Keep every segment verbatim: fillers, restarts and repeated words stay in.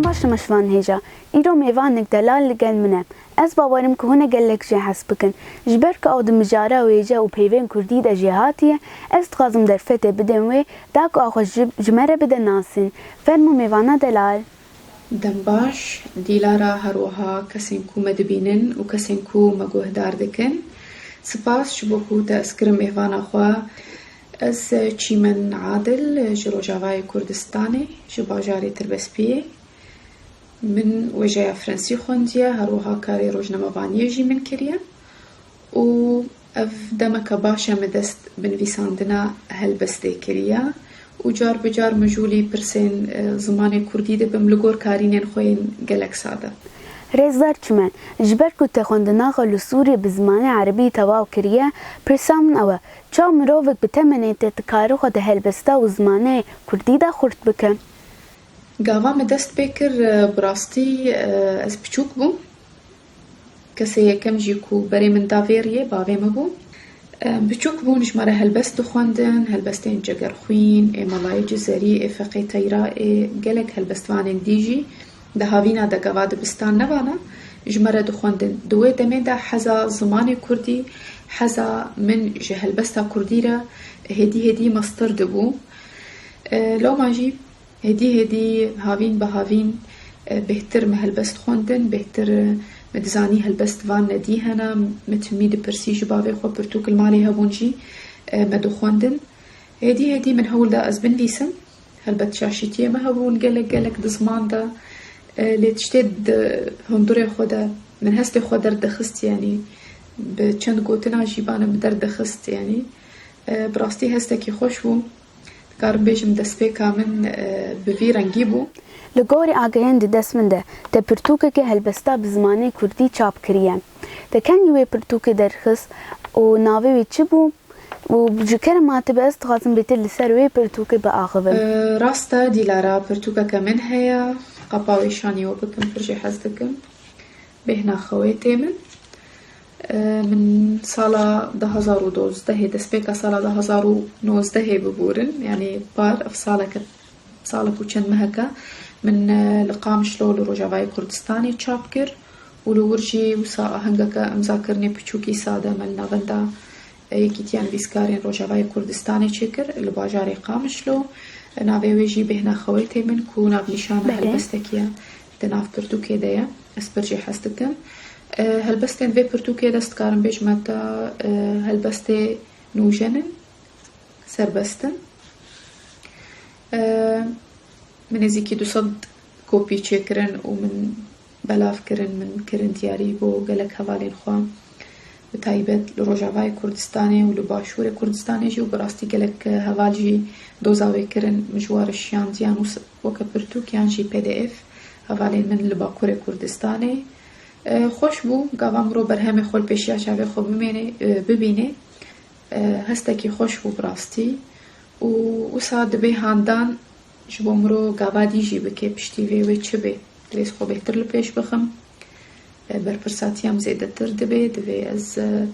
Baş, meşvan hêja. Îro mêvanek delal li gel min e. Ez bawerim ku hûn ê gelek jê hez bikin. Ji ber ku ew di mijara wêje û peyvên kurdî de jêhatî ye, ez dixwazim derfetê bidêm wê, da ku ew xwe ji, ji me re bide nasîn. Fermo mêvana delal. Dem baş, Dîlara, her wiha kesên ku me dibînin û kesên ku me guhdar dikin. Spas ji bo ku te ez kirim mêvana xwe. Ez Çîmen Adil, ji Rojavayê Kurdistanê, ji bajarê Tirbespiyê. Min wêjeya Frensî xwendiye, her wiha karê rojnamevaniyê jî min kiriye û ev demeke baş e min dest bi nivîsandina helbestê kiriye û car bi car mijûlî pirsên, e, zimanê kurdî dibim li gor karînên xwe yên gelek sade. Rêzdar Çimen, ji ber ku te xwendina xwe li Sûriyê bi zimanê erebî tewaw kiriye, pirsa min ew e, çawa mirovek bi temenê te dikare xwe di helbesta û zimanê kurdî de xurt bike? Gava min dest pê kir, e, bi rastî, e, ez piçûk bûm. Kesê yekem jî ku berê min da vê riyê, bavê min bû. E, piçûk bûn, ji me re helbest dixwendin, helbestên Cegerxwîn, ê Melayê Cizerî, ê Feqê Teyra, ê gelek helbestvanên dî jî di havîna de gava dibistan nevana, ji me re dixwendin. Di wê demê de heza zimanê kurdî, heza min ji helbesta kurdî re hêdî hêdî mestir dibû. E, loma jî Hêdî hêdî, havîn bi havîn, e, bêhtir me helbest xwendin, bêhtir, e, me dizanî helbest van nedî hene, me timî dipirsî ji bavê xwe, pirtûk li malê hebûn jî, e, me dixwendin. Hêdî hêdî min hewl da ez binivîsim. Helbet şaşîtiyê me hebûn gelek gelek di ziman de, e, lê tiştê di hundirê xwe de min hestê xwe derdixist, yanî bi çend gotina jî bana min derdixist, yanî, e, bi rastî hestekî xweş bû. Dikarim bêjim destpêka min, e, bi vî rengî bû. Li gorî agahiyên di dest min de, te pirtûkeke helbesta bi zimanê kurdî çap kiriye. Te kenî wê pirtûkê derxist û navê wê çi bû? Û ji kerema te be ez dixwazim bêtir li ser wê pirtûkê biaxivim. E, rast e, Dîlara, pirtûkeke min heye. Qapa wê şanî we bikim, pir jê hez dikim. Bêhna xewê tê min. E, min sala du hazar û dozdehê, destpêka sala du hazar û nozdehê bibûrin, yanî par ev saleke, salek û çend meheke min, e, li Qamişlo li Rojavayê Kurdistanê çap kir û li wir jî wisa ahengeke îmzakirinê piçûkî sade me li navenda, e, Yekîtiya Nivîskarên Rojavayê Kurdistanê çêkir li bajarê Qamişlo. E, navê wê jî Bêhna Xewê tê min ku navnîşana Belê. helbestekî ye. Di nav pirtûkê de ye. Ez pir jê hez dikim. E, helbestên vê pirtûkê de ez dikarim bêjime te, e, helbestê nûjen in, serbest in. E, min nêzîkî du sed kopî çêkirin û min belav kirin, min kirin diyarî bo gelek hevalên xwe. Bi taybet li Rojavayê Kurdistanê û li Başûrê Kurdistanê jî û bi rastî gelek heval jî doza wê kirin, min ji wan re şiyandiyan û s-, weke pirtûk yan jî P D F hevalên min li Bakurê Kurdistanê. E, xweş bû, gava mirov berhemê xwe li pêşiya çavê xwe bimêne, e, bibîne. E, hestekî xweş bû bi rastî. Û wisa dibê handan ji bo mirov gava dî jî bike, piştî vê wê çi bê. Divê ez xwe bêhtir li pêş bixim. E, berpirsatiyam zêdetir dibe, divê ez, e,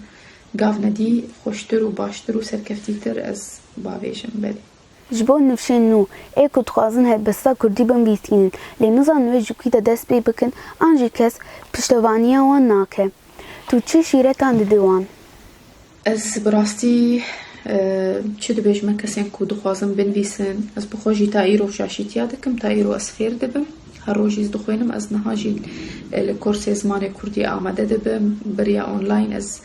gav nedî xweştir û baştir û serkeftîtir ez bavêjim, belê. Ji bo nifşên nû, ê ku dixwazin helbesta kurdî binivîsînin, lê nizanin wê ji kû de dest pê bikin, an jî kes piştevaniya wan nake. Tu çi şîretan didî wan? Ez bi rastî, e, çi dibêjime kesên ku dixwazin binivîsin, ez bi xwe jî ta îro şaşîtiya dikim, ta îro ez fêr dibim. Her roj jî ez dixwînim, ez niha jî, e, li kursê zimanê kurdî amade dibim, bi riya online ez,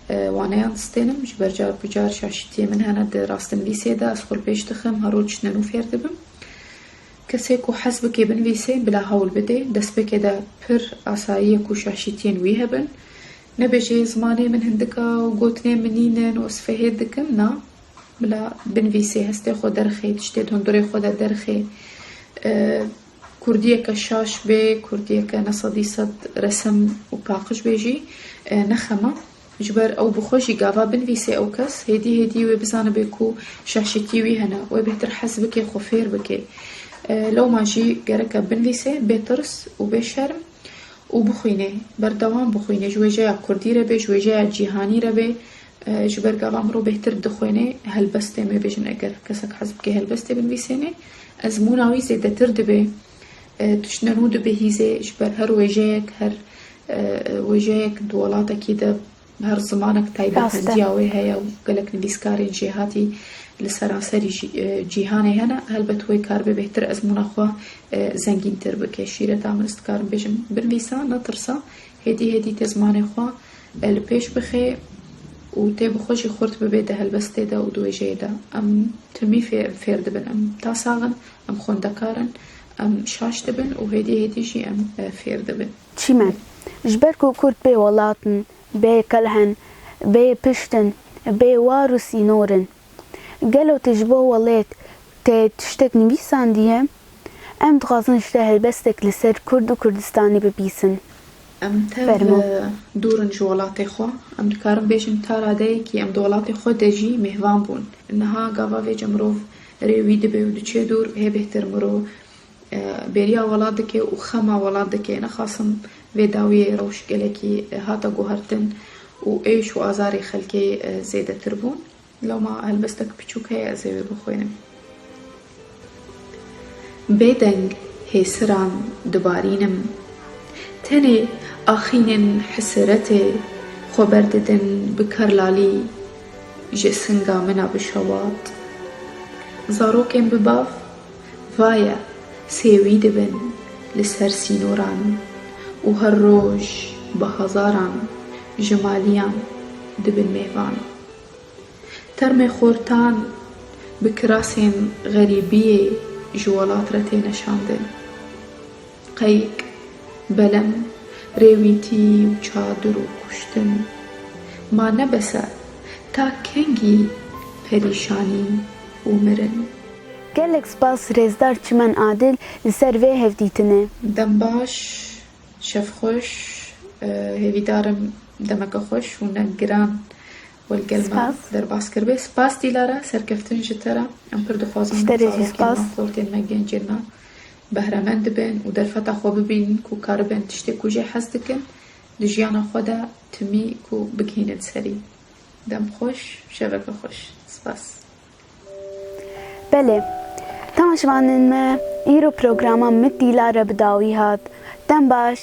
e, waneyan distênim. Ji ber car bi car şaşîtiyê min hene di rastnivîsê de, ez xwe li pêş dixim, her roj tiştine nû fêr dibim. Kesê ku hez bike binivîse, bila hewl bide, destpêkê de pir asayî ye ku şaşîtiyên wî hebin. Nebêje zimanê min hindik e û gotinên min nînin û ez fihêt dikim, na. Bila binivîse, hestê xwe derxê, tiştê di hundirê xwe de derxê. E, kurdiyeke şaş bê, kurdiyeke ne sedî sed resim û paqij bê jî, e, ne xem e. Ji ber ew bi xwe jî gava binivîse ew kes, hêdî hêdî wê bizanibe ku şaşîtî wî hene, wê bêhtir hez bike, xwe fêr bike. E, lewma jî gereke binivîse bê tirs û bê şerm û bixwîne, berdewam bixwîne, ji wêjeya kurdî re bê, ji wêjeya cîhanî re bê. E, ji ber gava mirov bêhtir dixwêne, helbestê, me bêjin, eger kesek hez bike helbestê binivîsêne, ezmûna wî zêdetir dibe. E, tiştine nû dibihîzê ji ber her wêjeyek, her, e, wêjeyek di welatekî de her zimanek taybetmendiya wê heye û gelek nivîskarên jêhatî li seranserî jî-, e, cîhanê hene. Helbet wê karibe bêhtir ezmûna xwe, e, zengîntir bike. Şîreta min, ez dikarim bêjim, binivîsa, netirsa, hêdî hêdî tê zimanê xwe, e, li pêş bixê û tê bi xwe jî xurt bibê di helbestê de û di wêjeyê de. Em timî fê-, fêr dibin. Em ta sax in, em xwendekar in, em şaş dibin û hêdî hêdî jî em, e, fêr dibin. Çimen, ji ber ku Kurd bê welat in, bê kelh in, bê pişt in, bê war û sînor in. Gelo tu ji bo welêt te tiştek nivîsandiye? Em dixwazin ji te helbestek li ser Kurd û Kurdistanê bibîsin. Em tev, Fermo. e, dûr in ji welatê xwe. Em dikarin bêjin ta radeyekî em di welatê xwe de jî mêhvan bûn. Niha gava vê ce mirov rê wî dibe û diçe dûr, hê bêhtir mirov, e, bêriya welat dike û xema welat dike. Nexasim vê dawiyê rewş gelekî, e, hate guhertin û êş û azarê xelkê, e, zêdetir bûn. Loma helbestek piçûk heye, ez ê wê bixwînim. Bêdeng hêsiran dibarînim. Tenê axînên hisiretê xwe berdidin bi kerlalî ji singa min a bi şewat. Zarokên bi bav vaye sêwî dibin li ser sînoran û her roj bi hezaran ji maliyan dibin mêvan. Termê xortan bi kirasên xerîbiyê ji welat re têne şandin. Qeyk, belem, rêwîtî û çadir û kuştin. Ma ne bes e, ta kengî perîşanî û mirin? Gelek spas Rêzdar Çimen Adil li ser vê hevdîtinê. Dem baş, şev xweş, e, hêvîdarim demeke xweş û ne giran we li gel me Spas. derbas kiribe. Spas Dîlara, serkeftin ji te re. Em pir dixwazin Ji te re jî zarokên spas. me, xortên me, gencên me behremend dibin û derfeta xwe bibînin ku karibin tiştê ku jê hez dikin di jiyana xwe de timî ku bigihînin serî. Dem xweş, şeveke xweş. Spas. Belê, temaşevanên me, îro programa Mit Dîlara bi dawî hat. Dem baş.